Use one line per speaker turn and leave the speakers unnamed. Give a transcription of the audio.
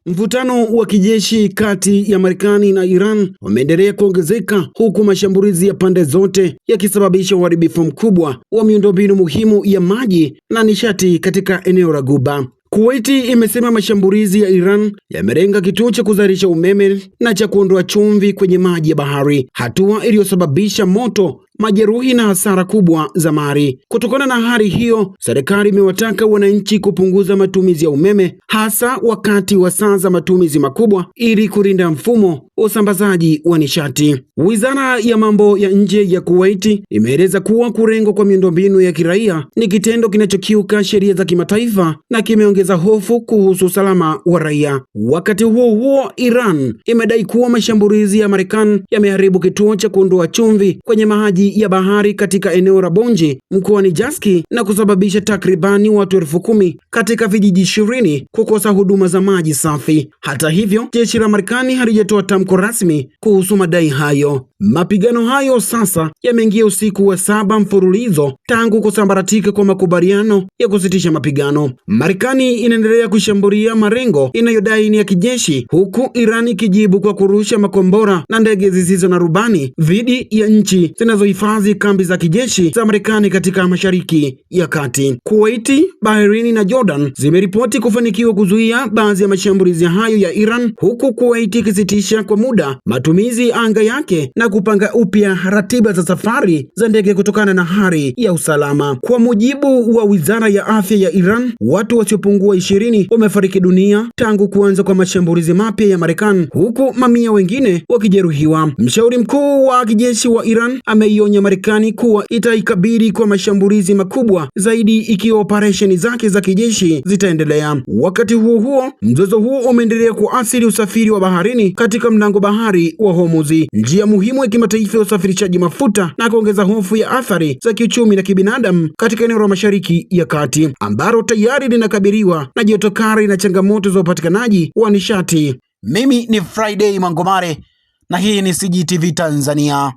Mvutano wa kijeshi kati ya Marekani na Iran umeendelea kuongezeka huku mashambulizi ya pande zote yakisababisha uharibifu mkubwa wa miundombinu muhimu ya maji na nishati katika eneo la Ghuba. Kuwaiti imesema mashambulizi ya Iran yamelenga kituo cha kuzalisha umeme na cha kuondoa chumvi kwenye maji ya bahari, hatua iliyosababisha moto, majeruhi na hasara kubwa za mali. Kutokana na hali hiyo, serikali imewataka wananchi kupunguza matumizi ya umeme, hasa wakati wa saa za matumizi makubwa, ili kulinda mfumo wa usambazaji wa nishati. Wizara ya mambo ya nje ya Kuwaiti imeeleza kuwa kulengwa kwa miundombinu ya kiraia ni kitendo kinachokiuka sheria za kimataifa na kimeongeza hofu kuhusu usalama wa raia. Wakati huo huo, Iran imedai kuwa mashambulizi ya Marekani yameharibu kituo cha kuondoa chumvi kwenye maji ya bahari katika eneo la Bonji mkoani Jaski na kusababisha takribani watu 10,000 katika vijiji 20 kukosa huduma za maji safi. Hata hivyo, jeshi la Marekani halijatoa tamko rasmi kuhusu madai hayo. Mapigano hayo sasa yameingia usiku wa 7 mfululizo tangu kusambaratika kwa makubaliano ya kusitisha mapigano. Marekani inaendelea kushambulia malengo inayodai ni ya kijeshi, huku Iran ikijibu kwa kurusha makombora na ndege zisizo na rubani dhidi ya nchi zinazohifadhi kambi za kijeshi za Marekani katika Mashariki ya Kati. Kuwaiti, Bahrain na Jordan zimeripoti kufanikiwa kuzuia baadhi ya mashambulizi hayo ya Iran, huku Kuwaiti ikisitisha kwa muda matumizi anga yake na kupanga upya ratiba za safari za ndege kutokana na hali ya usalama. Kwa mujibu wa Wizara ya Afya ya Iran, watu wasiopungua 20 wamefariki dunia tangu kuanza kwa mashambulizi mapya ya Marekani, huku mamia wengine wakijeruhiwa. Mshauri mkuu wa kijeshi wa Iran ameionya Marekani kuwa itaikabili kwa mashambulizi makubwa zaidi ikiwa operesheni zake za kijeshi zitaendelea. Wakati huo huo, mzozo huo umeendelea kuathiri usafiri wa baharini katika mlango bahari wa Hormuz, njia muhimu ya kimataifa ya usafirishaji mafuta, na kuongeza hofu ya athari za kiuchumi na kibinadamu katika eneo la Mashariki ya Kati ambalo tayari linakabiliwa na joto kali na changamoto za upatikanaji wa nishati. Mimi ni Friday Mwangomare na hii ni CGTV Tanzania.